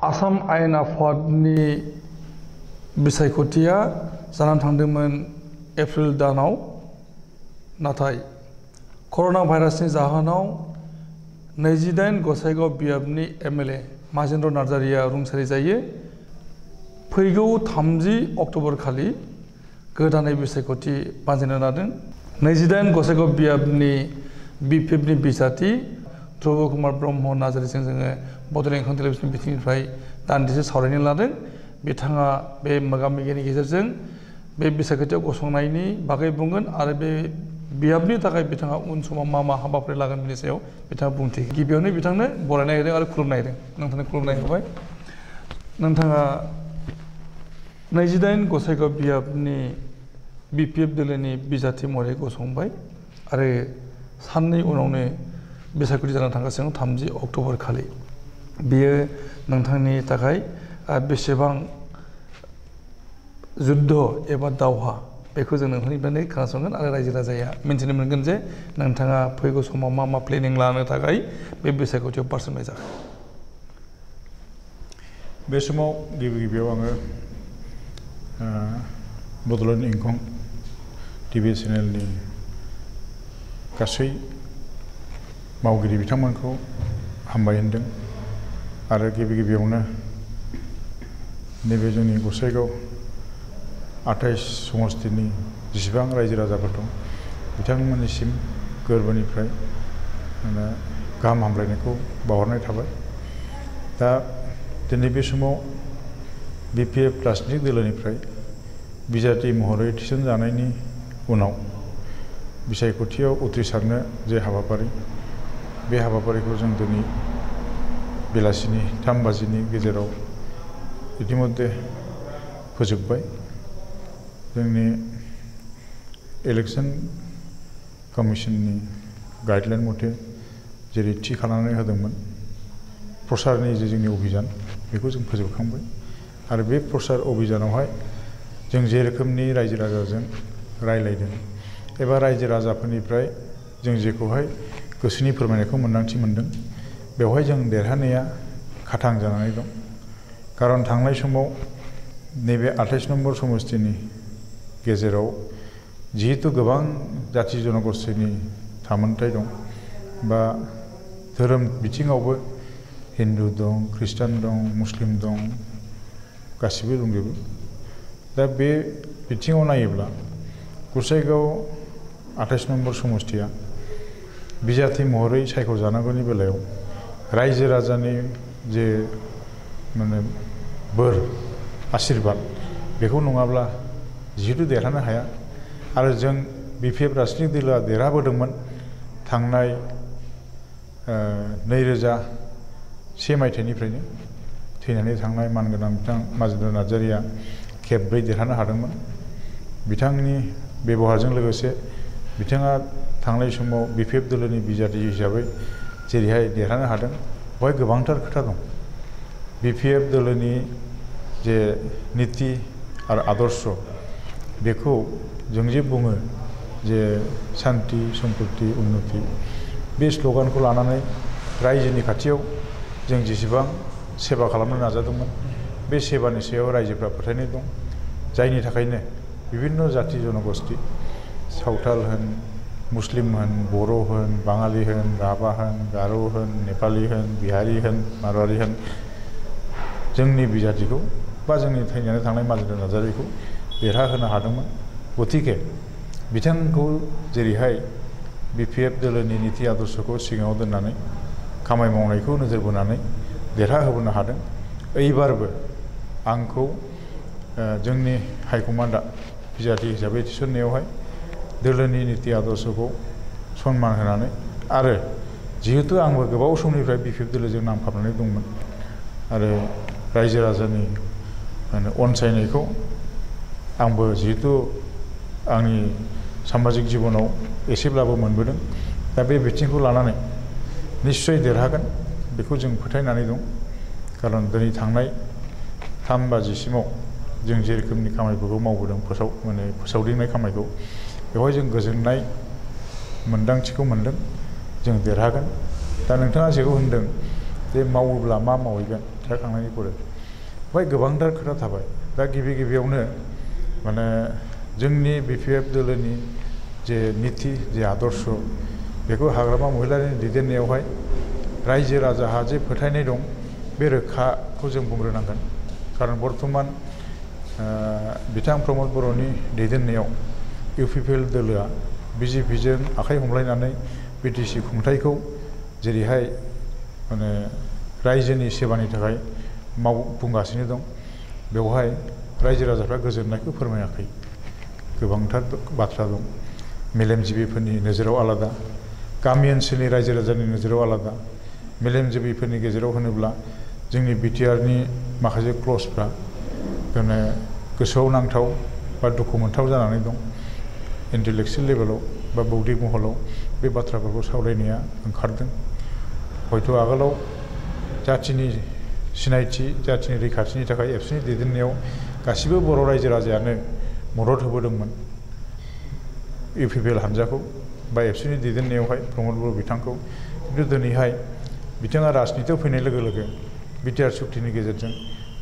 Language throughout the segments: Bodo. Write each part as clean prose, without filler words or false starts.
आसाम आयेन आफादनि बिसायख'थिया जानानै थांदोंमोन एप्रिल दानाव, नाथाय कर'ना भाइरासनि जाहोनाव 28 गसाइगाव बियाबनि MLA माजेन्द्र नार्जारिया रुंसारि जायो। फैगौ 30 अक्ट'बर खालि गोदानै बिसायख'थि बानजायनो लादों। 28 गसाइगाव बियाबनि BPFनि बिजाथि ध्रुब कुमार ब्रह्म नार्जारिजों जोङो बड'लेण्ड इंखं टेलिभिजन बिथिंनिफ्राय दान्दिसे सावरायनो लादों। बिथाङा बे मोगा-मोगिनि गेजेरजों बे बिसायख'थियाव गसंनायनि बागै बुंगोन आरो बे बियाबनि थाखाय बिथाङा उन समाव मा हाबाफारि लागोन बेनि सायाव बिथाङा बुंथिगोन। गिबियावनो बिथांनो बरायनाय होदों आरो खुलुमनाय होदों। नोंथांनो खुलुमनाय होबाय। नोंथाङा 28 गसाइगाव बियाबनि BPF दोलोनि बिजाथि महरै गसंबाय आरो साननै उनावनो बिसायख'थि जाना थांगासिनो 30 अक्ट'बर खालि। बियो नोंथांनि थाखाय बेसेबां जुद्ध एबा दावहा बेखौ जों नोंथांनिफ्रायनो खोनासंगोन आरो रायजो राजाया मिन्थिनो मोनगोन जे नोंथाङा फैगौ समाव मा प्लेनिं लानो थाखाय बे बिसायख'थियाव बारसोमनाय जागोन। बे समाव गिबियाव आङो बड'लेण्ड इंखं TV चेनेलनि गासै मावगिरि बिथांमोनखौ हामबाय होनदों आरो गिबियावनो नैबे जोंनि गसाइगाव 28 समस्तिनि जेसेबां रायजो राजाफोर दं बिथांमोननिसिम गोरबोनिफ्राय गाहाम हामलायनायखौ बावहरनाय थाबाय। दा दिनै बे समाव BPF राजनितिक दोलोनिफ्राय बिजाथि महरै थिसनजानायनि उनाव बिसायख'थियाव उथ्रिसारनो जे हाबाफारि, बे हाबाफारिखौ जों दिनै बेलासिनि 3 बाजिनि गेजेराव इतिमध्य फोजोबबाय। जोंनि इलेक्शन कमिशननि गाइडलाइन मथे जेरै थि खालामनानै होदोंमोन प्रसारनि जे जोंनि अभियान बेखौ जों फोजोबखांबाय आरो बे प्रसार अभियानावहाय जों जे रोखोमनि रायजो राजाजों रायलायदों एबा रायजो राजाफोरनिफ्राय जों जेखौहाय गोसोनि फोरमायनायखौ मोन्दांथि मोनदों, बेवहाय जों देरहानाया खाथां जानानै दं। खारन थांनाय समाव नैबे 28 नम्बर समस्तिनि गेजेराव जिहेतु गोबां जाथि जनगोष्ठीनि थामोनथाय दं बा धोरोम बिथिङावबो हिन्दु दं, ख्रिस्टान दं, मुस्लिम दं, गासिबो दंजोबो। दा बे बिथिङाव नायोब्ला गसाइगाव 28 नम्बर समस्तिया बिजाथि महरै सायख'जानांगौनि बेलायाव रायजो राजानि जे बोर आशीर्बाद बेखौ नङाब्ला जिहेतु देरहानो हाया आरो जों BPF राजनितिक दोलोआ देरहाबोदोंमोन थांनाय 2001 मायथाइनिफ्रायनो थैनानै थांनाय मानगोनां बिथां माजेन्द्र नार्जारिया खेबब्रै देरहानो हादोंमोन। बिथांनि बेबहारजों लोगोसे बिथाङा थांनाय समाव BPF दोलोनि बिजाथि हिसाबै जेरैहाय देरहानो हादों, बेवहाय गोबांथार खोथा दं। BPF दोलोनि जे नीति आरो आदर्श बेखौ जों जे बुङो जे शान्ति सम्पति उन्नति, बे स्ल'गानखौ लानानै रायजोनि खाथियाव जों जेसेबां सेवा खालामनो नाजादोंमोन बे सेवानि सायाव रायजोफ्रा फोथायनाय दं। जायनि थाखायनो बिभिन्न जाथि जनगोष्ठी सावथाल होन, मुस्लिम होन, बर' होन, बाङालि होन, राभा होन, गार' होन, नेपालि होन, बिहारि होन, मारवारि होन जोंनि बिजाथिखौ बा जोंनि थैनानै थांनाय माजेन्द्र नार्जारिखौ देरहाहोनो हादोंमोन। गतिके बिथांखौ जेरैहाय BPF दोलोनि नीति आदर्शखौ सिगाङाव दोननानै खामानि मावनायखौ नोजोर बोनानै देरहाहोबोनो हादों। एइबारबो आंखौ जोंनि हाइकमान्डआ बिजाथि हिसाबै थिसननायावहाय दोलोनि नीति आदर्शखौ सन्मान होनानै आरो जिहेतु आंबो गोबाव समनिफ्राय BPF दोलोजों नांफाबनानै दंमोन आरो रायजो राजानि अनसायनायखौ आंबो जिहेतु आंनि सामाजिक जिबनाव एसेब्लाबो मोनबोदों। दा बे बिथिंखौ लानानै निश्चय देरहागोन बेखौ जों फोथायनानै दं। खारन दिनै थांनाय 3 बाजिसिमाव जों जे रोखोमनि खामानिफोरखौ मावबोदों फोसावदिंनाय खामानिखौ बेवहाय जों गोजोननाय मोन्दांथिखौ मोनदों। जों देरहागोन। दा नोंथाङा जेखौ होनदों जे मावोब्ला मा मावहैगोन, थाखांनायनि परे बेवहाय गोबांथार खोथा थाबाय दा गिबियावनो माने जोंनि BPF दोलोनि जे नीति जे आदर्श बेखौ हाग्रामा महिलारिनि दैदेननायावहाय रायजो राजाहा जे फोथायनाय दं बे रोखाखौ जों बुंग्रोनांगोन खारन बर्तमान बिथां प्रमद बर'नि दैदेननायाव UPPL दोलोआ BJPजों आखाइ हमलायनानै BTC खुंथायखौ जेरैहाय माने रायजोनि सेबानि थाखाय मावफुंगासिनो दं बेवहाय रायजो राजाफ्रा गोजोननायखौ फोरमायाखै गोबांथार बाथ्रा दं मेलेमजिबिफोरनि नोजोराव आलादा गामि ओनसोलनि रायजो राजानि नोजोराव आलादा मेलेमजिबिफोरनि गेजेराव होनोब्ला जोंनि BTRनि माखासे क्लजफ्रा माने गोसोआव नांथाव बा दुखु मोनथाव जानानै दं इन्टेलेक्चुयेल लेभेलाव बा बौद्धिक महलाव बे बाथ्राफोरखौ सावरायनाया ओंखारदों हयथ' आगोलाव जाथिनि सिनायथि जाथिनि रैखाथिनि थाखाय एबसुनि दैदेननायाव गासिबो बर' रायजो राजायानो मदद होबोदोंमोन UPPL हान्जाखौ बा एबसुनि दैदेननायावहाय प्रमद बर' बिथांखौ खिन्थु दिनैहाय बिथाङा राजनितियाव फैनाय लोगो लोगो BTR सुक्तिनि गेजेरजों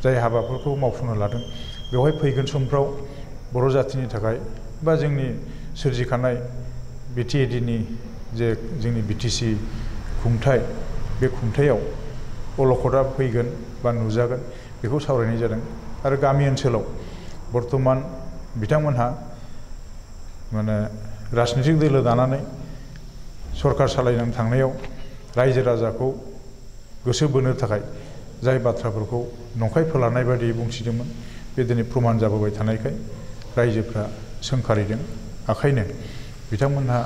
जाय हाबाफोरखौ मावफुंनो लादों बेवहाय फैगोन समफ्राव बर' जातिनि थाखाय बा जोंनि सोरजिखानाय BTADनि जे जोंनि BTC खुंथाय बे खुंथायाव अलखदा फैगोन बा नुजागोन बेखौ सावरायनाय जादों आरो गामि ओनसोलाव बर्तमान बिथांमोनहा माने राजनितिक दोलो दानानै सरकार सालायनानै थांनायाव रायजो राजाखौ गोसो बोनो थाखाय जाय बाथ्राफोरखौ नंखाय फोलानाय बायदि बुंथिदोंमोन बे दिनै प्रमान जाबोबाय थानायखाय रायजोफ्रा सोंखारिदों आखायनो बिथांमोनहा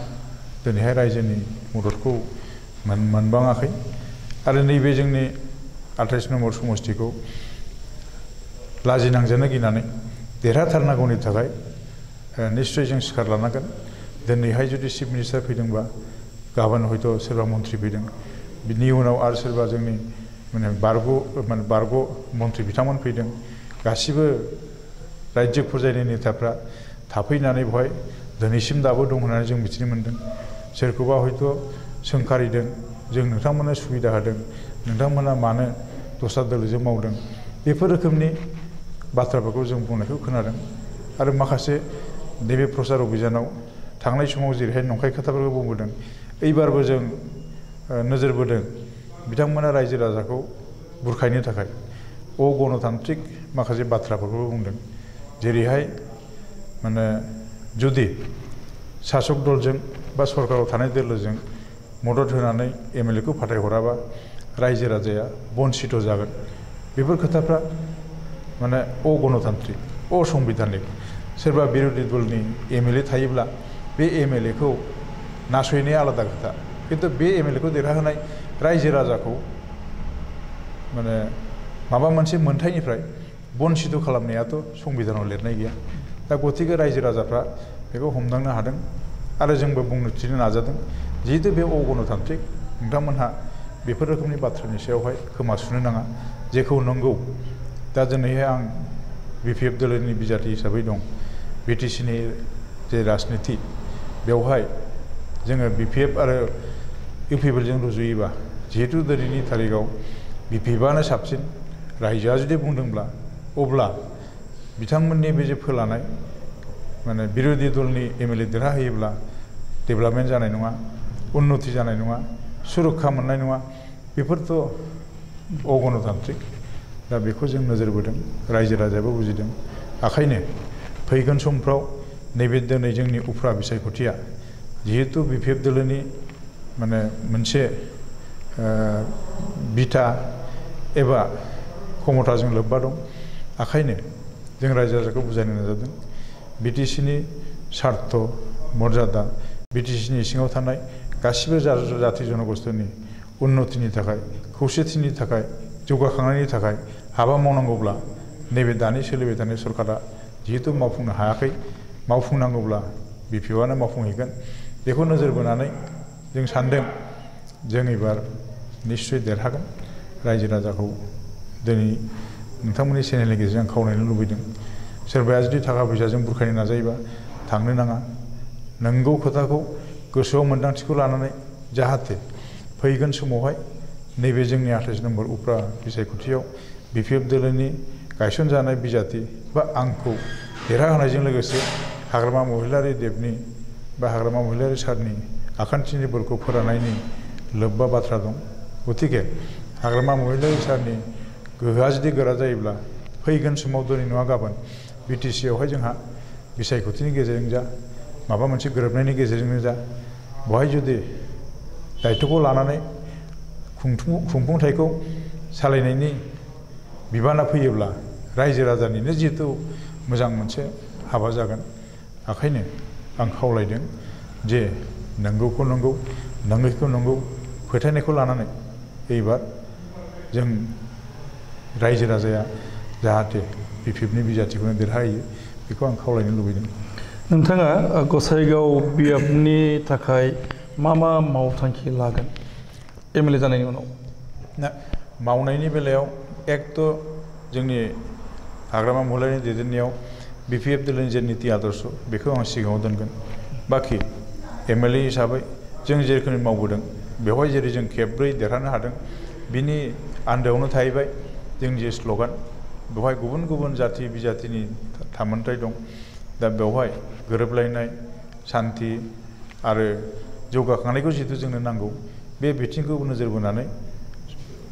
दिनैहाय रायजोनि मददखौ मोनबाङाखै आरो नैबे जोंनि 28 नम्बर समस्तिखौ लाजिनांजानो गिनानै देरहाथारनांगौनि थाखाय निश्चय जों सिखार लानांगोन दिनैहाय जुदि चिफ मिनिस्टार फैदोंबा गाबोन हयथ' सोरबा मन्थ्रि फैदों बिनि उनाव आरो सोरबा जोंनि बारग' मन्थ्रि बिथांमोन फैदों गासिबो रायजो पर्यायनि नेताफ्रा थाफैनानै बेवहाय दिनैसिम दाबो दं होननानै जों मिथिनो मोन्दों सोरखौबा हयथ' सोंखारिदों जों नोंथांमोननो सुबिदा होदों नोंथांमोना मानो दस्रा दोलोजों मावदों बेफोर रोखोमनि बाथ्राफोरखौ जों बुंनायखौ खोनादों आरो माखासे नैबे प्रचार अभियानाव थांनाय समाव जेरैहाय नंखाय खोथाफोरखौ बुंबोदों एबारबो जों नोजोर बोदों बिथांमोना रायजो राजाखौ बुरखायनो थाखाय गणतान्त्रिक माखासे बाथ्राफोरखौ बुंदों जेरैहाय माने जुदि सासक दलजों बा सरकाराव थानाय दोलोजों मदद होनानै MLA खौ फाथायहराबा रायजो राजाया बन्सित जागोन बेफोर खोथाफ्रा माने गणतान्त्रिक असंबिधानिक सोरबा बिरोधी दलनि MLA थायोब्ला बे MLA खौ नासयनाया आलादा खोथा खिन्थु बे MLA खौ देरहाहोनाय रायजो राजाखौ माने माबा मोनसे मोनथायनिफ्राय बन्सित खालामनायाथ' संबिधानाव लिरनाय गैया दा गतिके रायजो राजाफ्रा बेखौ हमदांनो हादों आरो जोंबो बुंनो थिनो नाजादों जिहेतु बे गणतान्त्रिक नोंथांमोनहा बेफोर रोखोमनि बाथ्रानि सायावहाय खोमा सुनो नाङा जेखौ नंगौ दा दिनैहाय आं BPF दोलोनि बिजाथि हिसाबै दं BTCनि जे राजनिति बेवहाय जोङो BPF आरो UPPLजों रुजुयोबा जिहेतु दिनैनि थारिखआव BPFआनो साबसिन रायजोआ जुदि बुंदोंब्ला अब्ला बिथांमोननि बे जे फोलानाय माने बिरोधी दलनि MLA देरहाहोयोब्ला डेभेलपमेन्ट जानाय नङा उन्नति जानाय नङा सुरक्षा मोननाय नङा बेफोरथ' गणतान्त्रिक दा बेखौ जों नोजोर बोदों रायजो राजायाबो बुजिदों आखायनो फैगोन समफ्राव नैबे दिनै जोंनि उफ्रा बिसायख'थिया जिहेतु BPF दोलोनि माने मोनसे बिथा एबा क्षमताजों लोब्बा दं आखायनो जों रायजो राजाखौ बुजायनो नाजादों BTCनि सार्थ मर्यादा BTCनि सिङाव थानाय गासिबो जाथि जनगोष्ठीनि उन्नतिनि थाखाय खौसेथिनि थाखाय जौगाखांनायनि थाखाय हाबा मावनांगौब्ला नैबे दानि सोलिबाय थानाय सरकारा जिहेतु मावफुंनो हायाखै मावफुंनांगौब्ला BPFआनो मावफुंहैगोन बेखौ नोजोर बोनानै जों सान्दों जों एबार निश्चय देरहागोन रायजो राजाखौ दिनै नोंथांमोननि चेनेलनि गेजेरजों आं खावलायनो लुबैदों सोरबाया जुदि थाखा फैसाजों बुरखायनो नाजायोबा थांनो नाङा नंगौ खोथाखौ गोसोआव मोन्दांथिखौ लानानै जाहाथे फैगोन समावहाय नैबे जोंनि 28 नम्बर उफ्रा बिसायख'थियाव BPF दोलोनि गायसनजानाय बिजाथि बा आंखौ देरहाहोनायजों लोगोसे हाग्रामा महिलारि देबनि बा हाग्रामा महिलारि सारनि आखान्थिनिफोरखौ फोरानायनि लोब्बा बाथ्रा दं। गतिके हाग्रामा महिलारि सारनि गोहोआ जुदि गोरा जायोब्ला फैगोन समाव दिनै नङा गाबोन BTC आवहाय जोंहा बिसायख'थिनि गेजेरजों जा माबा मोनसे गोरोबनायनि गेजेरजोंनो जा बहाय जुदि दायित्वखौ लानानै खुंफुंथायखौ सालायनायनि बिबाना फैयोब्ला रायजो राजानिनो जिहेतु मोजां मोनसे हाबा जागोन। ओंखायनो आं खावलायदों जे नंगौखौ नंगौ नङैखौ नंगौ फोथायनायखौ लानानै एबार जों रायजो राजाया जाहाथे BPFनि बिजाथिखौनो देरहायो बेखौ आं खावलायनो लुबैदों। नोंथाङा गसाइगाव बियाबनि थाखाय मा मावथांखि लागोन MLA जानायनि उनाव? मावनायनि बेलायाव एक जोंनि हाग्रामा महिलारिनि दैदेननायाव BPF दोलोनि जे निति आदर्श बेखौ आं सिगाङाव दोनगोन। बाखि MLA हिसाबै जों जे रोखोमनि मावबोदों बेवहाय जेरै जों खेबब्रै देरहानो हादों बिनि आन्दोआवनो थाहैबाय जोंनि जे स्ल'गान बेवहाय गुबुन गुबुन जाथि बिजाथिनि थामोनथाय दं। दा बेवहाय गोरोबलायनाय सान्थि आरो जौगाखांनायखौ जिहेतु जोंनो नांगौ बे बिथिंखौ नोजोर बोनानै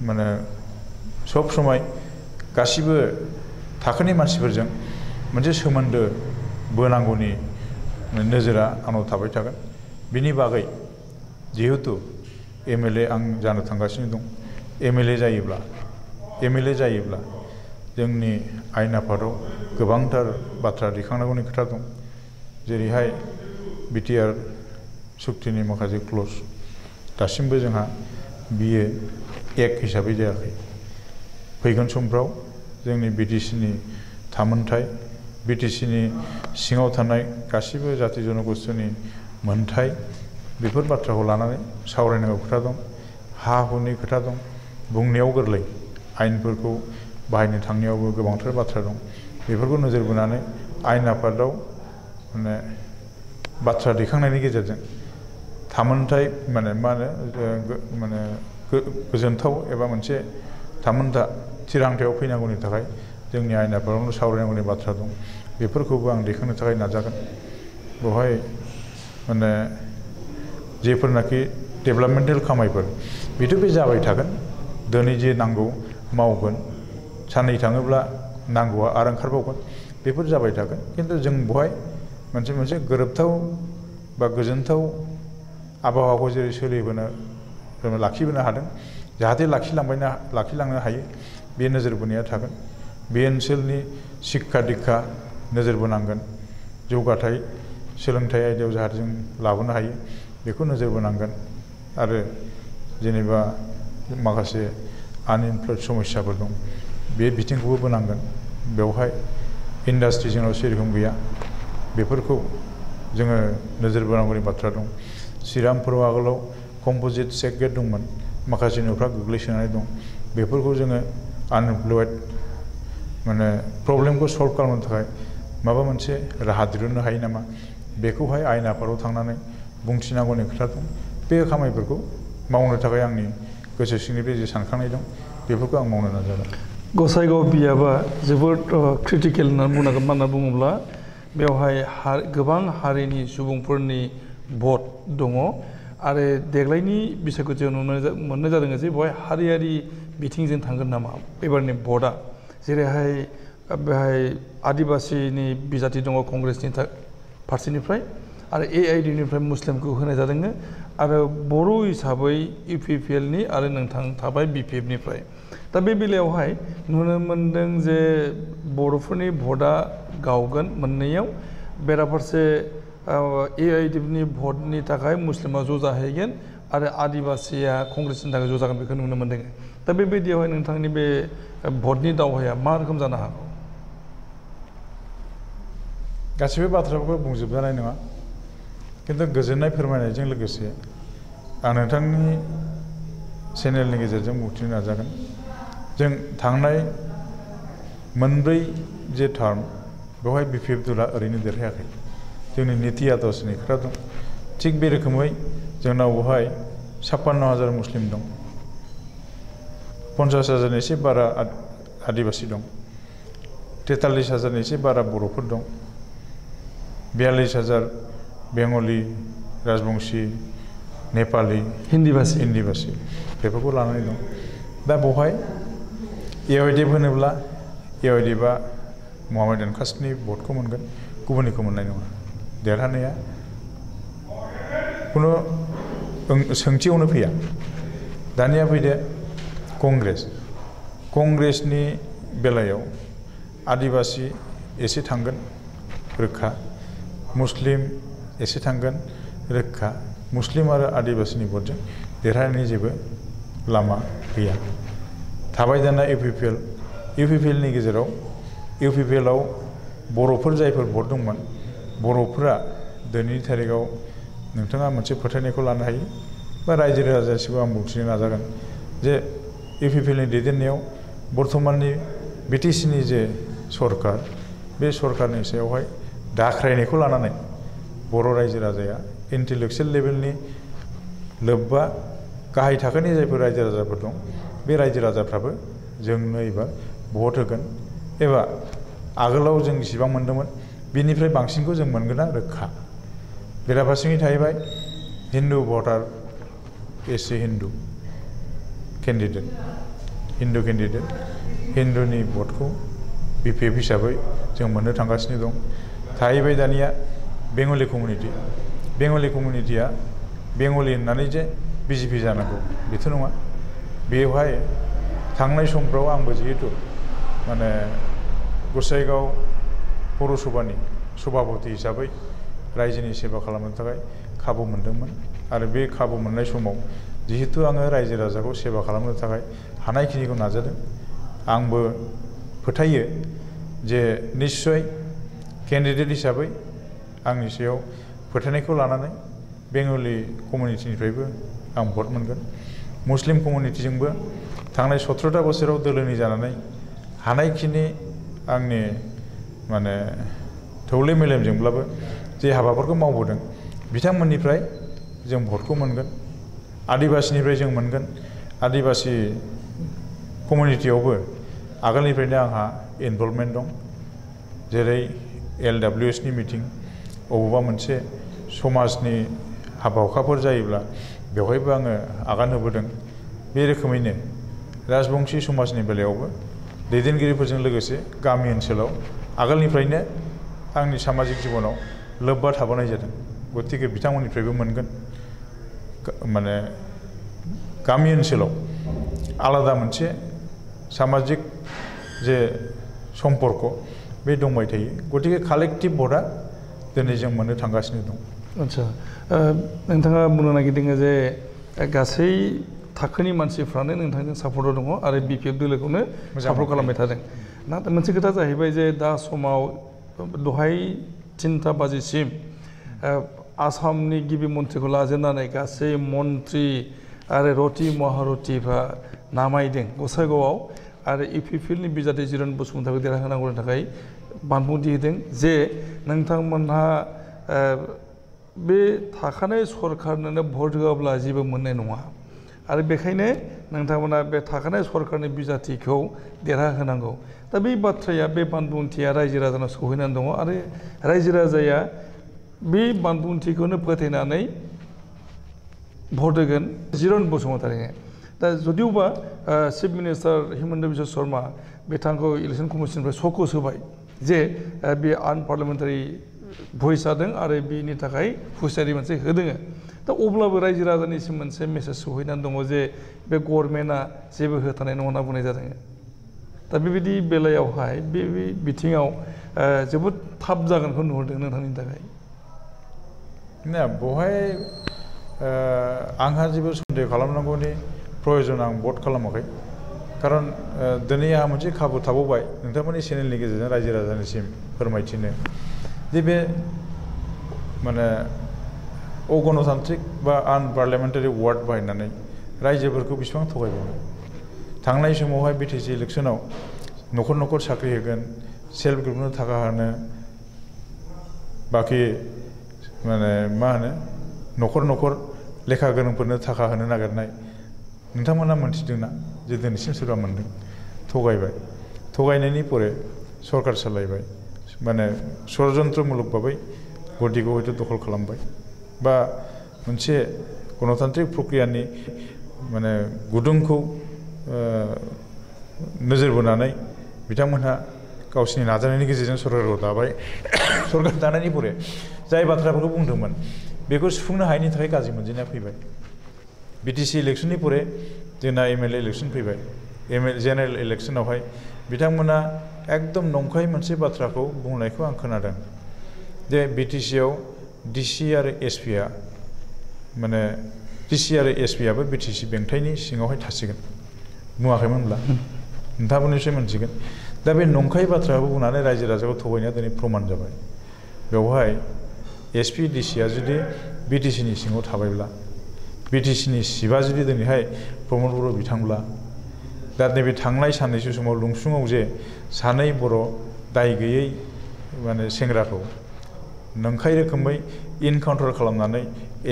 माने सब समाय गासिबो थाखोनि मानसिफोरजों मोनसे सोमोन्दो बोनांगौनि नोजोरा आंनाव थाबाय थागोन। बिनि बागै जिहेतु MLA आं जानो थांगासिनो दं। MLA जायोब्ला जोंनि आयेन आफादाव गोबांथार बाथ्रा दैखांनांगौनि खोथा दं। जेरैहाय BTR सुक्तिनि माखासे क्लज दासिमबो जोंहा बियो एक्ट हिसाबै जायाखै। फैगोन समफ्राव जोंनि BTCनि थामोनथाय BTCनि सिङाव थानाय गासिबो जाति जनगोष्ठीनि मोनथाय बेफोर बाथ्राखौ लानानै सावरायनांगौ खोथा दं। हा हुनि खोथा दं। बुंनायाव गोरलै आयेनफोरखौ बाहायनो थांनायावबो गोबांथार बाथ्रा दं। बेफोरखौ नोजोर बोनानै आयेन आफादाव माने बाथ्रा दैखांनायनि गेजेरजों थामोनथाय माने गोजोनथाव एबा मोनसे थामोनथा थिरांथायाव फैनांगौनि थाखाय जोंनि आयेन आफादावनो सावरायनांगौनि बाथ्रा दं। बेफोरखौबो आं दैखांनो थाखाय नाजागोन। बेवहाय माने जेफोरनाखि डेभेलपमेन्टेल खामानिफोर बेथ' बे जाबाय थागोन। दिनै जे नांगौ मावगोन साननै थाङोब्ला नांगौआ आरो ओंखारबावगोन बेफोर जाबाय थागोन। खिन्थु जों बेवहाय मोनसे गोरोबथाव बा गोजोनथाव आबहावाखौ जेरै लाखिबोनो हादों जाहाथे लाखिलांनो हायो बे नोजोर बोनाया थागोन। बे ओनसोलनि शिक्षा दीक्षा नोजोर बोनांगोन। जौगाथाय सोलोंथाइ आयदायाव जाहाथे जों लाबोनो हायो बेखौ नोजोर बोनांगोन। आरो जेनेबा माखासे आनइमप्लयड समस्याफोर दं बे बिथिंखौबो बोनांगोन। बेवहाय इन्डास्ट्रि जोंनाव सेरखम गैया बेफोरखौ जोङो नोजोर बोनांगौनि बाथ्रा दं। श्रीरामपुराव आगोलाव कम्प'जिट सेक गेट दंमोन माखासे न'फ्रा गोग्लैसोनानै दं बेफोरखौ जोङो आनइमप्लयड माने प्रब्लेमखौ सल्भ खालामनो थाखाय माबा मोनसे राहा दिहुननो हायो नामा बेखौहाय आयेन आफादाव थांनानै बुंथिनांगौनि खोथा दं। बे खामानिफोरखौ मावनो थाखाय आंनि गोसो सिंनिफ्राय जे सानखांनाय दं बेफोरखौ आं मावनो नाजागोन। गसाइगाव बियाबा जोबोद क्रिटिकेल होननानै बुंनांगोन। मानो होनना बुङोब्ला बेवहाय गोबां हारिनि सुबुंफोरनि भट दङ आरो देग्लायनि बिसायख'थियाव मोननाय जादों जे बेवहाय हारियारि बिथिंजों थांगोन नामा एबारनि भटआ। जेरैहाय बेहाय आदिबासिनि बिजाथि दङ कंग्रेसनि फारसेनिफ्राय आरो AIDनिफ्राय मुस्लिमखौ होनाय जादों आरो बर' हिसाबै UPPLनि आरो नोंथां थाबाय BPFनिफ्राय। दा बे बेलायावहाय नुनो मोनदों जे बर'फोरनि भटआ गावगोन मोननैयाव। बेराफारसे AIDनि भटनि थाखाय मुस्लिमा ज' जाहैगोन आरो आदिबासिया कंग्रेसनि थाखाय ज' जागोन बेखौ नुनो मोनदों। दा बेबायदियावहाय नोंथांनि बे भटनि दावहाया मा रोखोम जानो हागौ? गासिबो बाथ्राफोरखौ बुंजोबजानाय नङा। खिन्थु गोजोननाय फोरमायनायजों लोगोसे आं नोंथांनि चेनेलनि गेजेरजों बुंथिनो नाजागोन। जों थांनाय मोनब्रै जे टार्म बेवहाय BPF दला ओरैनो देरहायाखै। जोंनि निति आदर्शनि खोथा दं। थिग बे रोखोमै जोंनाव बेवहाय 56,000 मुस्लिम दं। 50,000 एसे बारा आदिबासी दं 43,000 एसे बारा बर'फोर दं 42,000 बेंगलि राजबंशी नेपाली हिन्दीबासी बेफोरखौ लानानै दं दा बेवहाय एआइडिएफ होनोब्ला एआइडिएफआ मोहाम्मद एनकासनि भटखौ मोनगोन गुबुननिखौ मोननाय नङा देरहानाया खुनु सोंथियावनो फैया दानिया फैदो कंग्रेसनि बेलायाव आदिबासी एसे थांगोन रोखा मुस्लिम एसे थांगोन रोखा मुस्लिम आरो आदिबासीनि भटजों देरहानायनि जेबो लामा गैया थाबाय दाना इउपिपिएलनि गेजेराव इउपिपिएलआव बर'फोर जायफोर भट दंमोन बर'फोरा दिनैनि थारिखआव नोंथाङा मोनसे फोथायनायखौ लानो हायो बा रायजो राजासिमबो आं बुंथिनो नाजागोन जे इउपिपिएलनि दैदेननायाव बर्थमाननि बिटिसिनि जे सरकार बे सरकारनि सायावहाय दाख्रायनायखौ लानानै बर' रायजो राजाया इन्टेलेक्सुयेल लेभेलनि लोब्बा गाहाय थाखोनि जायफोर रायजो राजाफोर दं बे रायजो राजाफ्राबो जोंनो एबा भट होगोन एबा आगोलाव जों जेसेबां मोन्दोंमोन बिनिफ्राय बांसिनखौ जों मोनगोना रोखा बेराफारसेथिं थाहैबाय हिन्दु भटार एसे हिन्दु केन्डिडेट हिन्दुनि भटखौ बिपिएफ हिसाबै जों मोननो थांगासिनो दं थाहैबाय दानिया बेंगलि कमिउनिटिया बेंगलि होननानै जे बिजेपि जानांगौ बेथ' नङा बेवहाय थांनाय समफ्राव आंबो जिहेतु माने गसाइगाव पौरसभानि सभापति हिसाबै रायजोनि सेवा खालामनो थाखाय खाबु मोनदोंमोन आरो बे खाबु मोननाय समाव जिहेतु आङो रायजो राजाखौ सेवा खालामनो थाखाय हानायखिनिखौ नाजादों आंबो फोथायो जे निश्चय केन्डिडेट हिसाबै आंनि सायाव फोथायनायखौ लानानै बेंगलि कमिउनिटिनिफ्रायबो आं भट मोनगोन मुस्लिम कमिउनिटिजोंबो थांनाय 17टा बोसोराव दोलोनि जानानै हानायखिनि आंनि माने थौले मेलेमजोंब्लाबो जे हाबाफोरखौ मावबोदों बिथांमोननिफ्राय जों भटखौ मोनगोन आदिबासीनिफ्राय जों मोनगोन आदिबासी कमिउनिटियावबो आगोलनिफ्रायनो आंहा इनभल्भमेन्ट दं जेरै LWSनि मिटिं अबेबा मोनसे समाजनि हाबा हुखाफोर जायोब्ला बेवहायबो आङो आगान होबोदों बे रोखोमैनो राजबंशी समाजनि बेलायावबो दैदेनगिरिफोरजों लोगोसे गामि ओनसोलाव आगोलनिफ्रायनो आंनि सामाजिक जिबनाव लोब्बा थाबोनाय जादों गतिके बिथांमोननिफ्रायबो मोनगोन माने गामि ओनसोलाव आलादा मोनसे सामाजिक जे सम्पर्क बे दंबाय थायो गतिके कालेक्टिभ भटआ दिनै जों मोननो थांगासिनो दं आच्छा नोंथाङा बुंनो नागिरदों जे गासै थाखोनि मानसिफ्रानो नोंथांजों सापर्टआव दङ आरो बिपिएफ दोलोखौनो सापर्ट खालामबाय थादों नाथाय मोनसे खोथा जाहैबाय जे दा समाव दहाय 3टा बाजिसिम आसामनि गिबि मन्थ्रिखौ लाजेननानै गासै मन्थ्रि आरो रति महारथिफ्रा नामायदों गसाइगावआव आरो इउपिपिएलनि बिजाथि जिरन बसुमतारिखौ देरहाहोनांगौनि थाखाय बानबुंथि होदों जे नोंथांमोनहा बे थाखानाय सरकारनोनो भट होआब्ला जेबो मोननाय नङा आरो बेखायनो नोंथांमोना बे थाखानाय सरकारनि बिजाथिखौ देरहाहोनांगौ दा बे बाथ्राया बे बानबुंथिया रायजो राजानाव सौहैनानै दङ आरो रायजो राजाया बे बानबुंथिखौनो फोथायनानै भट होगोन जिरन बसुमतारिनो दा जुदिउबा चिफ मिनिस्टार हिमन्त बिश्व शर्मा बिथांखौ इलेक्सन कमिसननिफ्राय सक'स होबाय जे बे आनपार्लियामेन्टारि भइस जादों आरो बेनि थाखाय फुसारि मोनसे होदों दा अब्लाबो रायजो राजानिसिम मोनसे मेसेज सौहैनानै दङ जे बे गभर्नमेन्टआ जेबो होथारनाय नङा होनना बुंनाय जादों दा बेबायदि बेलायावहाय बे बिथिङाव जोबोद थाब जागोनखौ नुहुरदों नोंथांनि थाखाय ना बेवहाय आंहा जेबो सन्देह खालामनांगौनि प्रयजन आं भट खालामाखै खारन दिनै आंहा मोनसे खाबु थाबावबाय नोंथांमोननि चेनेलनि गेजेरजों रायजो राजानिसिम फोरमायथिनो जे बे माने अगणतान्त्रिक बा आनपार्लियामेन्टारि वार्ड बाहायनानै रायजोफोरखौ बेसेबां थगायबावनो थांनाय समावहाय बिटिसि इलेक्सनाव न'खर न'खर साख्रि होगोन सेल्फ ग्रुपनो थाखा होनो बाखि माने मा होनो न'खर न'खर लेखा गोरोंफोरनो थाखा होनो नागिरनाय नोंथांमोना मोनथिदोंना जे दिनैसिम सोरबा मोनदों थगायबाय थगायनायनि परे सरकार सालायबाय माने षड़यन्त्रमूलक भाबै गदिखौ हयथ' दखल खालामबाय बा मोनसे गणतान्त्रिक प्रक्रियानि माने गुदुंखौ नोजोर बोनानै बिथांमोनहा गावसिनि नाजानायनि गेजेरजों सरकारखौ दाबाय सरकार दानायनि परे जाय बाथ्राफोरखौ बुंदोंमोन बेखौ सुफुंनो हायैनि थाखाय गाज्रि मोनजेननाया फैबाय बिटिसि इलेक्शननि परे जोंना एमएलए इलेक्शन फैबाय जेनेरेल इलेक्शनावहाय बिथांमोना एकदम नंखाय मोनसे बाथ्राखौ बुंनायखौ आं खोनादों जे बिटिसिआव डिसि आरो एसपिआ माने डिसि आरो एसपिआबो बिटिसि बेंथाइनि सिङावहाय थासिगोन बुङाखैमोनब्ला नोंथाङाबो निश्चय मोनसिगोन दा बे नंखाय बाथ्राखौ बुंनानै रायजो राजाखौ थगायनाया दिनै प्रमान जाबाय बेवहाय एसपि डिसिआ जुदि बिटिसिनि सिङाव थाबायब्ला बिटिसिनि सिबा जुदि दिनैहाय प्रमद बर' बिथांब्ला दा नैबे थांनाय साननैसो समाव लुंसुङाव जे सानै बर' दाय गैयै माने सेंग्राखौ नंखाय रोखोमै इनकाउन्टार खालामनानै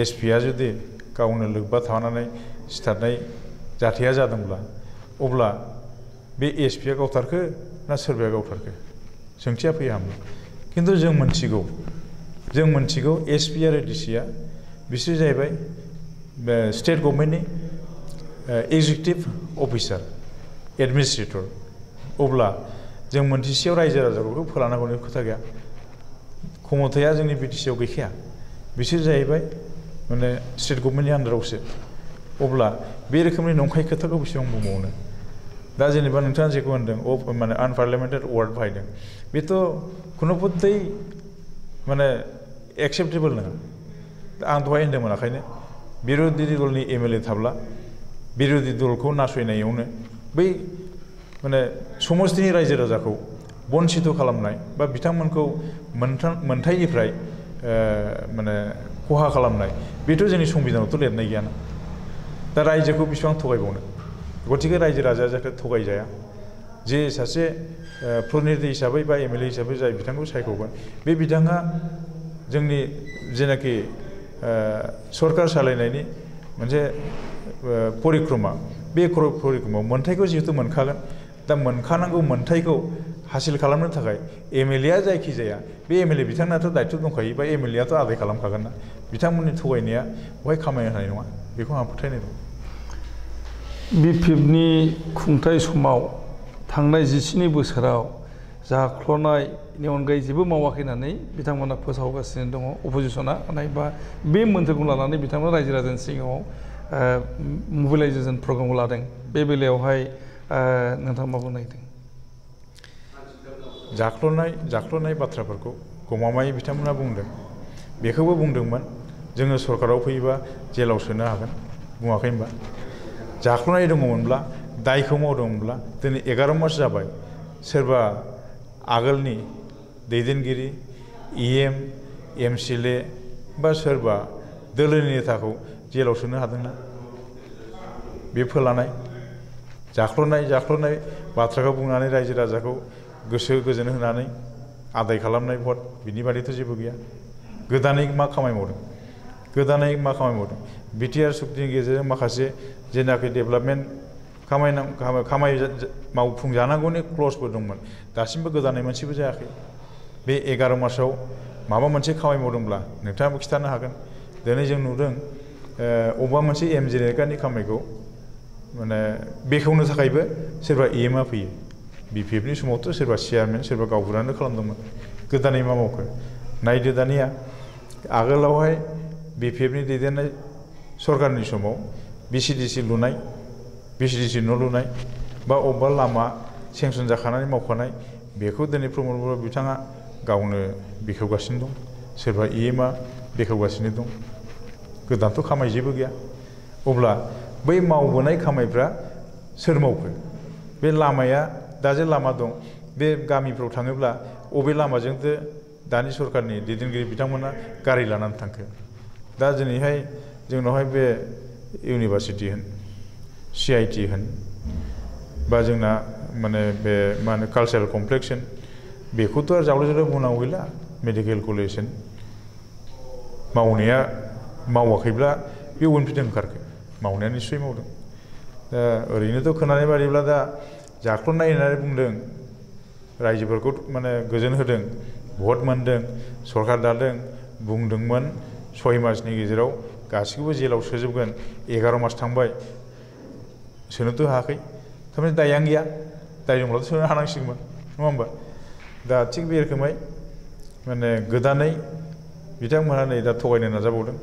एसपिआ जुदि गावनो लोब्बा थानानै सिथारनाय जाथाया जादोंब्ला अब्ला बे एसपिआ गावथारखो ना सोरबाया गावथारखो सोंथिया फैया होमब्ला खिन्थु जों मोनथिगौ एसपि आरो डिसिआ बिसोर जाहैबाय स्टेट गभर्नमेन्टनि एक्जिकिउटिभ अफिसार एडमिनिस्ट्रेटर अब्ला जों मोनथिसेयाव रायजो राजाफोरखौ फोलानांगौनि खोथा गैया क्षमताया जोंनि बिटिसिआव गैखाया बिसोर जाहैबाय माने स्टेट गभर्नमेन्टनि आन्दारावसो अब्ला बे रोखोमनि नंखाय खोथाखौ बेसेबां बुंबावनो दा जेनेबा नोंथाङा जेखौ होनदों माने आनपार्लियामेन्टारि वार्ड बाहायदों बेथ' खुनु पद्धति माने एक्सेप्टेबल नङा आं दहाय होनदोंमोन ओंखायनो बिरोधि दलनि एमएलए थाब्ला बिरोधि दलखौ नासयनायावनो बै माने समस्तिनि रायजो राजाखौ बन्सित खालामनाय बा बिथांमोनखौ मोनथायनिफ्राय माने खहा खालामनाय बेथ' जोंनि संबिधानावथ' लिरनाय गैयाना दा रायजोखौ बेसेबां थगायबावनो गतिके रायजो राजाया जाहाथे थगायजाया जे सासे प्रतिनिधि हिसाबै बा एमएलए हिसाबै जाय बिथांखौ सायख'गोन बे बिथाङा जोंनि जेनाखि सरकार सालायनायनि मोनसे परिक्रमा बे परिक्रमायाव मोनथायखौ जिहेतु मोनखागोन दा मोनखानांगौ मोनथायखौ हासिल खालामनो थाखाय एमएलएआ जायखि जाया बे एमएलए बिथांनाथ' दायथ' दंखायो बा एमएलएआथ' आदाय खालामखागोन ना बिथांमोननि थगायनाया बेवहाय खामानि होनाय नङा बेखौ आं फोथायनाय दं बिपिएफनि खुंथाय समाव थांनाय 17 बोसोराव जाख्ल'नायनि अनगायै जेबो मावाखै होननानै बिथांमोना फोसावगासिनो दङ अपोजिसना बा बे मोन्थोरखौ लानानै बिथांमोना रायजो राजानि सिगाङाव मबिलाइजेसन प्रग्रामखौ लादों बे बेलायावहाय नोंथाङा मा बुंनो नागिरदों जाख्ल'नाय बाथ्राफोरखौ गमामायै बिथांमोना बुंदों बेखौबो बुंदोंमोन जोङो सरकाराव फैयोबा जेलाव सोनो हागोन बुङाखै होनबा जाख्ल'नाय दङमोनब्ला दायखौ मावदोंमोनब्ला दिनै 11 मास जाबाय सोरबा आगोलनि दैदेनगिरि इएम एमसिएलए बा सोरबा दोलोनि नेताखौ जेलाव सोनो हादोंना बे फोलानाय जाख्ल'नाय बाथ्राखौ बुंनानै रायजो राजाखौ गोसो गोजोन होनानै आदाय खालामनाय भट बिनि बादैथ' जेबो गैया गोदानै मा खामानि मावदों बिटिआर सुक्तिनि गेजेरजों माखासे जेनाखि डेभेलपमेन्ट मावफुंजानांगौनि क्लजफोर दंमोन दासिमबो गोदानै मोनसेबो जायाखै बे 11 मासाव माबा मोनसे खामानि मावदोंब्ला नोंथाङाबो खिथानो हागोन दिनै जों नुदों अबेबा मोनसे एमजिरेगानि खामानिखौ माने बेखेवनो थाखायबो सोरबा इएमआ फैयो बिपिएफनि समावथ' सोरबा चेयारमेन सोरबा गावबुरानो खालामदोंमोन गोदानै मा मावखो नायदो दानिया आगोलावहाय बिपिएफनि दैदेननाय सरकारनि समाव बिसिडिसि न' लुनाय बा अबेबा लामा सेंसन जाखानानै मावखानाय बेखौ दिनै प्रमद बर' बिथाङा गावनो बेखेवगासिनो दं सोरबा इएमआ बेखेवगासिनो दं गोदानथ' खामाय जेबो गैया अब्ला बै मावबोनाय खामायफ्रा सोर मावखो बे लामाया दा जे लामा दं बे गामिफ्राव थाङोब्ला अबे लामाजोंथो दानि सरकारनि दैदेनगिरि बिथांमोना गारि लानानै थांखो दा दिनैहाय जोंनावहाय बे इउनिभार्सिटि होन CIT होन बा जोंना माने बे मा होनो कालचारेल कमप्लेक्स होन बेखौथ' आरो जावले बुंनांगौ गैला मेडिकेल कलेज होन मावनाया मावाखैब्ला बे उनफिनदों ओंखारखो मावनाया निस्सय मावदों दा ओरैनोथ' खोनानाय बादिब्ला दा जाख्ल'नाय होननानै बुंदों रायजोफोरखौ माने गोजोन होदों भट मोन्दों सरकार दादों बुंदोंमोन 6 मासनि गेजेराव गासिखौबो जेलाव सोजोबगोन 11 मास थांबाय सोनोथ' हायाखै थारमाने दायानो गैया दाय दंब्लाथ' सोनो हानांसिगौमोन नङा होमबा दा थिग बे रोखोमै माने गोदानै बिथांमोनहा नै दा थगायनो नाजाबावदों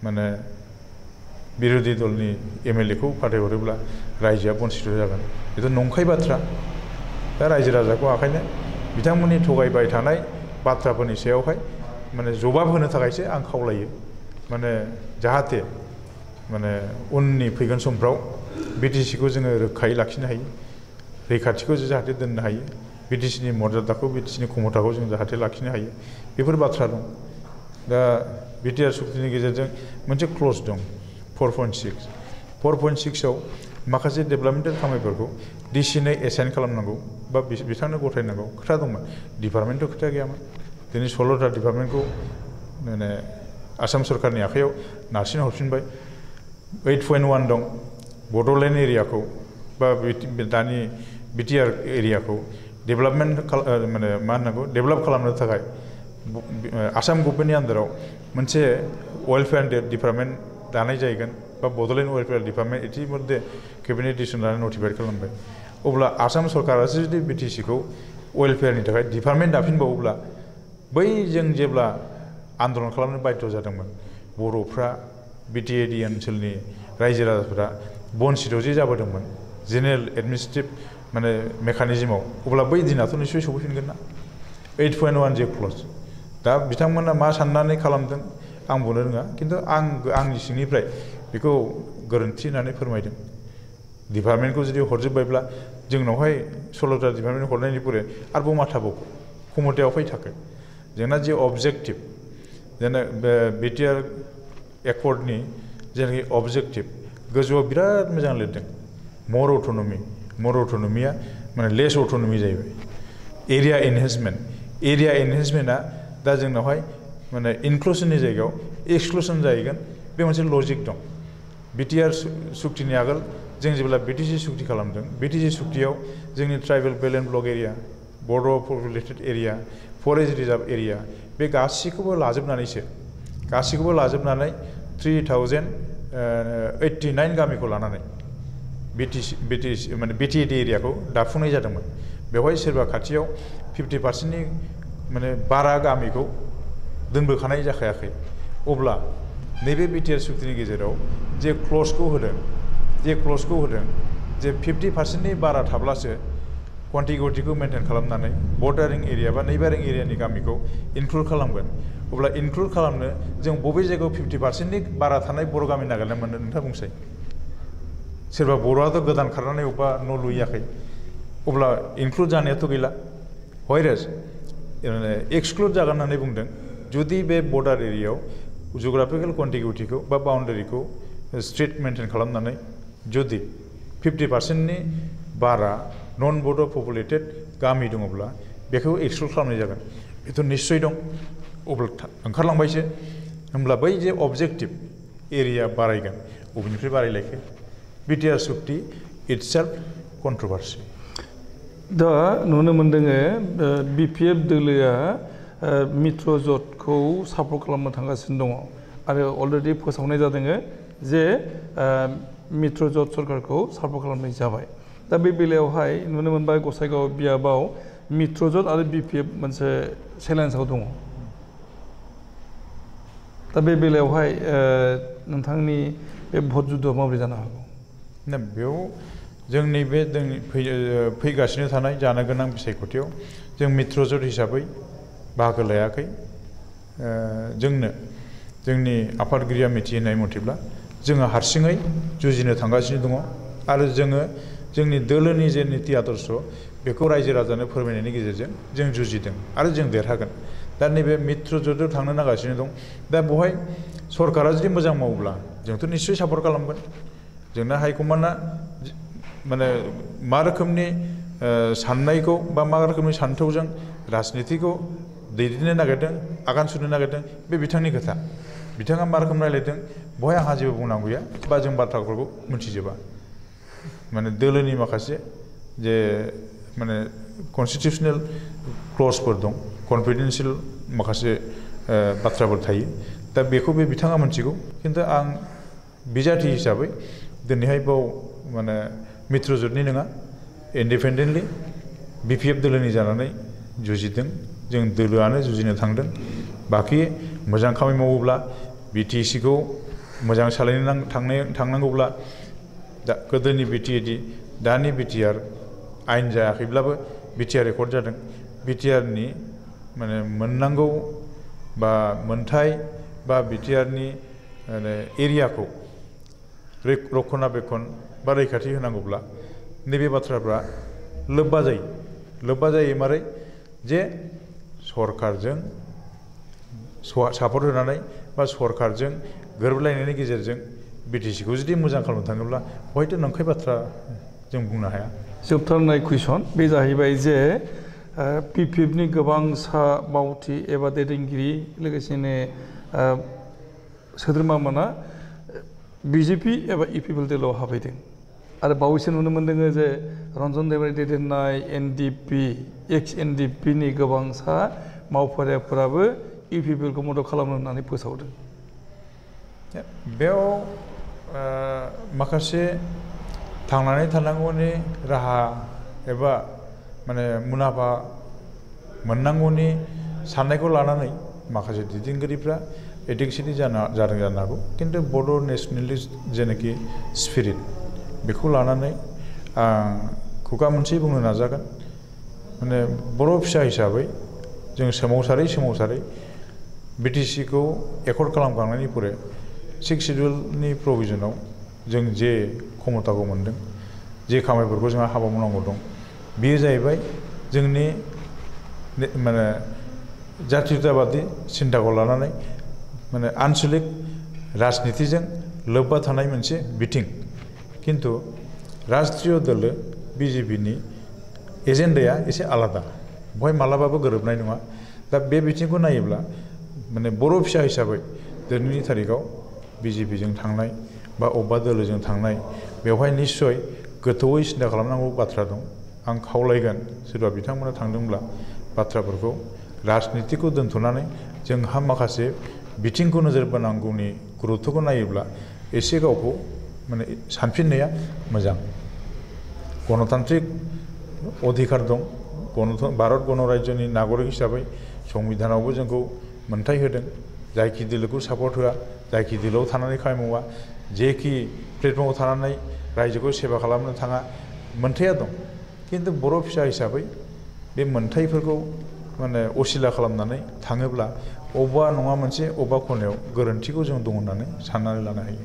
माने बिरोधी दलनि MLA खौ फाथायहरोब्ला रायजोआ बन्सित जागोन बेथ' नंखाय बाथ्रा दा रायजो राजाखौ आखायनो बिथांमोननि थगायबाय थानाय बाथ्राफोरनि सायावहाय माने जबाब होनो थाखायसो आं खावलायो माने जाहाथे माने उननि फैगोन समफ्राव BTC खौ जोङो रोखायै लाखिनो हायो रैखाथिखौ जाहाथे दोननो हायो BTC नि मर्यादाखौ BTC नि क्षमताखौ जों जाहाथे लाखिनो हायो बेफोर बाथ्रा दं दा BTR सुक्तिनि गेजेरजों मोनसे क्लज दं 4.6 आव माखासे डेभेलपमेन्टेल खामानिफोरखौ DC नो एसाइन खालामनांगौ बा बिथांनो गथायनांगौ खोथा दंमोन डिपार्टमेन्टथ' खोथा गैयामोन दिनै 16टा डिपार्टमेन्टखौ माने आसाम सरकारनि आखायाव नारसिन हरफिनबाय 8.1 दं बड'लेण्ड एरियाखौ बा दानि BTR एरियाखौ डेभेलपमेन्ट माने मा होननांगौ डेभेलप खालामनो थाखाय आसाम गभर्नमेन्टनि आन्दाराव मोनसे वेलफेयार डिपार्टमेन्ट दानाय जाहैगोन बा बड'लेण्ड वेलफेयार डिपार्टमेन्ट इतिमध्ये केबिनेट डिसिसन लानानै नटिफाइड खालामबाय अब्ला आसाम सरकारासो जुदि BTC खौ वेलफेयारनि थाखाय डिपार्टमेन्ट दाफिनबावोब्ला बै जों जेब्ला आन्दलन खालामनो बाध्य जादोंमोन बर'फ्रा BTAD ओनसोलनि रायजो राजाफोरा बन्सित जे जाबोदोंमोन जेनेरेल एडमिनिस्ट्रेटिभ माने मेकानिजमाव अब्ला बै दिनाथ' निश्चय सफैफिनगोन ना 8.1 जे क्लज दा बिथांमोना मा साननानै खालामदों आं बुंनो रोङा खिन्थु आंनि सिंनिफ्राय बेखौ गोरोन्थि होननानै फोरमायदों डिपार्टमेन्टखौ जुदि हरजोब्बायब्ला जोंनावहाय 16टा डिपार्टमेन्ट हरनायनि परे आरोबाव मा थाबावगौ क्षमतायाव फै थाखो जोंना जे अबजेक्टिभ जेना BTR एकर्डनि जेनाखि अबजेक्टिभ गोजौआव बिराद मोजां लिरदों मर अट'नमिया माने लेस अट'नमि जाहैबाय एरिया एनहेन्समेन्टआ दा जोंनावहाय माने इनक्लुसननि जायगायाव एक्सक्लुसन जाहैगोन बे मोनसे लजिक दं BTR सुक्तिनि आगोल जों जेब्ला BTC सुक्ति खालामदों BTC सुक्तियाव जोंनि tribal belt and block area board populated area forest reserve area बे गासैखौबो लाजोबनानै 3089 गामिखौ लानानै BTC माने BTAD एरियाखौ दाफुंनाय जादोंमोन बेवहाय सोरबा खाथियाव 50% माने बारा गामिखौ दोनबोखानाय जाखायाखै अब्ला नैबे BTR सुक्तिनि गेजेराव जे क्लजखौ होदों जे 50% बारा थाब्लासो कन्टिगिउटिखौ मेनटेन खालामनानै बर्डारिं एरिया बा नेइबारिं एरियानि गामिखौ इनक्लुड खालामगोन अब्ला इनक्लुड खालामनो जों बबे जायगायाव 50% बारा थानाय बर' गामि नागिरना मोननो नोंथाङा बुंसै सोरबा बर'आथ' गोदान खारनानै अबेबा न' लुयाखै अब्ला इनक्लुड जानायाथ' गैला व्हाइरास एक्सक्लुड जागोन होननानै बुंदों जुदि बे बर्डार एरियायाव जिअग्राफिकेल कन्टिगिउटिखौ बा बाउन्डारिखौ स्ट्रिक्ट मेनटेन खालामनानै जुदि 50% बारा नन बर्डार पपुलेटेड गामि दङब्ला बेखौ एक्सक्लुड खालामनाय जागोन बेथ' निश्चय दं अब्ला ओंखारलांबायसो होमब्ला बै जे अबजेक्टिभ एरिया बारायगोन बबेनिफ्राय बारायलायखो BTR सुक्ति इटसेल्फ कन्ट्रभार्सि दा नुनो मोनदों BPF दोलोआ मित्रजोटखौ सापर्ट खालामनो थांगासिनो दङ आरो अलरेडि फोसावनाय जादों जे मित्रजोट सरकारखौ सापर्ट खालामनाय जाबाय दा बे बेलायावहाय नुनो मोनबाय गसाइगाव बियाबाव मित्रजोट आरो BPF मोनसे चेलेन्जआव दङ दा बे बेलायावहाय नोंथांनि बे भट जुद्धआ माबोरै जानो हागौ ना बेयाव जोंनि बे फैगासिनो थानाय जानो गोनां बिसायख'थियाव जों मित्रजोट हिसाबै बाहागो लायाखै जोंनि आफादगिरिया मिथिहोनाय मथेब्ला जोङो हारसिङै जुजिनो थांगासिनो दङ आरो जोंनि दोलोनि जे निति आदर्श बेखौ रायजो राजानो फोरमायनायनि गेजेरजों जों जुजिदों आरो जों देरहागोन दा नैबे मित्रजोटआव थांनो नागासिनो दं दा बेवहाय सरकारा जुदि मोजां मावोब्ला जोंथ' निश्चय सापर्ट खालामगोन जोंना हाइकमान्डआ माने मा रोखोमनि साननायखौ बा मा रोखोमनि सान्थौजों राजनितिखौ दैदेननो नागिरदों आगान सुरनो नागिरदों बे बिथांनि खोथा बिथाङा मा रोखोम रायलायदों बहाय आंहा जेबो बुंनांगौ गैया बा जों बाथ्राफोरखौ मिथिजोबा माने दोलोनि माखासे जे माने कनस्टिटिउसनेल क्लजफोर दं कनफिडेन्सियेल माखासे बाथ्राफोर थायो दा बेखौ बे बिथाङा मोनथिगौ खिन्थु आं बिजाथि हिसाबै दिनैहाय बाव माने मित्रजोतनि नङा इन्डिपेन्डेन्टलि बिपिएफ दोलोनि जानानै जुजिदों जों दोलोआनो जुजिनो थांदों बाखि मोजां खामानि मावोब्ला बिटिसिखौ मोजां सालायनो थांनांगौब्ला दा गोदोनि बिटिएडि दानि बिटिआर आयेन जायाखैब्लाबो बिटिआर रेकर्ड जादों बिटिआरनि माने मोननांगौ बा मोनथाय बा बिटिआरनि एरियाखौ रक्षनाबेक्षन बा रैखाथि होनांगौब्ला नैबे बाथ्राफ्रा लोब्बा जायो मारै जे सरकारजों सापर्ट होनानै बा सरकारजों गोरोबलायनायनि गेजेरजों बिटिसिखौ जुदि मोजां खालामनो थाङोब्ला हयथ' नंखाय बाथ्रा जों बुंनो हाया जोबथारनाय कुइसन बे जाहैबाय जे पिपिएफनि गोबां सा मावथि एबा दैदेनगिरि लोगोसेनो सोद्रोमामोना बिजेपि एबा इउपिपिएल दोलोआव हाबहैदों आरो बावैसो नुनो मोनदों जे रन्जन दैमारि दैदेननाय एनडिपि एक्स एनडिपिनि गोबां सा मावफारियाफोराबो इउपिपिएलखौ मदद खालामनो होननानै फोसावदों बेयाव माखासे थांनानै थानांगौनि राहा एबा माने मुलाम्फा मोननांगौनि साननायखौ लानानै माखासे दैदेनगिरिफ्रा एडिक्सिटि जादों जानो हागौ खिन्थु बड' नेसनेलिस्ट जेनाखि स्पिरिट बेखौ लानानै आं खुगा मोनसे बुंनो नाजागोन माने बर' फिसा हिसाबै जों सोमावसारै बिटिसिखौ एकर्ड खालामखांनायनि परे 6 शिड्युलनि प्रभिजनाव जों जे क्षमताखौ मोनदों जे खामानिफोरखौ जोंहा हाबा मावनांगौ दं बेयो जाहैबाय जोंनि माने जातीयताबादि सिन्ताखौ लानानै माने आन्चलिक राजनितिजों लोब्बा थानाय मोनसे बिथिं किन्तु राष्ट्रीय दोलो बिजेपिनि एजेन्डाया एसे आलादा बहाय मालाबाबो गोरोबनाय नङा दा बे बिथिंखौ नायोब्ला माने बर' फिसा हिसाबै दिनैनि थारिखआव बिजेपिजों थांनाय बा अबेबा दोलोजों थांनाय बेवहाय निस्सय गोथौवै सिन्ता खालामनांगौ बाथ्रा दं आं खावलायगोन सोरबा बिथांमोना थांदोंब्ला बाथ्राफोरखौ राजनितिखौ दोनथ'नानै जोंहा माखासे बिथिंखौ नोजोर बोनांगौनि गुरुत्वखौ नायोब्ला एसे गावखौ माने सानफिननाया मोजां गणतान्त्रिक अधिकार दं भारत गणराज्योनि नागरिक हिसाबै संबिधानावबो जोंखौ मोनथाय होदों जायखि दोलोखौ सापर्ट होआ जायखि दोलोआव थानानै खामानि मावा जेखि प्लेटफर्माव थानानै रायजोखौ सेवा खालामनो थाङा मोनथाया दं किन्तु बर' फिसा हिसाबै बे मोनथायफोरखौ माने असिला खालामनानै थाङोब्ला अबेबा नङा मोनसे अबेबा खनायाव गोरोन्थिखौ जों दं होननानै साननानै लानो हायो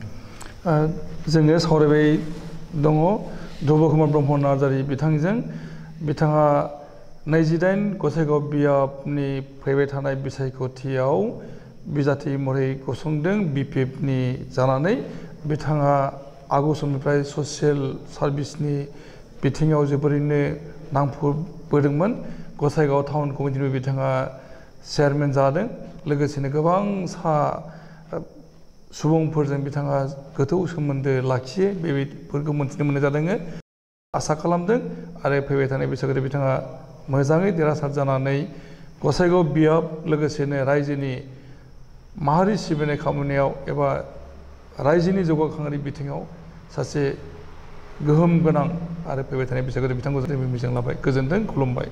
जोङो सावरायबाय दङ ध्रुब कुमार ब्रह्म नार्जारि बिथांजों बिथाङा 28 गसाइगाव बियाबनि फैबाय थानाय बिसायख'थियाव बिजाथि महरै गसंदों बिपिएफनि जानानै बिथाङा आगु समनिफ्राय ससियेल सार्भिसनि बिथिङाव जोबोरैनो नांफुबोदोंमोन गसाइगाव टाउन कमिटिनिबो बिथाङा चेयारमेन जादों लोगोसेनो गोबां सुबुंफोरजों बिथाङा गोथौ सोमोन्दो लाखियो बेफोरखौ मोनथिनो मोननाय जादों आसा खालामदों आरो फैबाय थानाय बैसागोआव बिथाङा मोजाङै देरहासार जानानै गसाइगाव बियाब लोगोसेनो रायजोनि माहारि सिबिनाय खामानियाव एबा रायजोनि जौगाखांनायनि बिथिङाव सासे गोहोम गोनां आरो फैबाय थानाय बैसागोआव बिथांखौ जों मिजिं लाबाय गोजोन्थों खुलुमबाय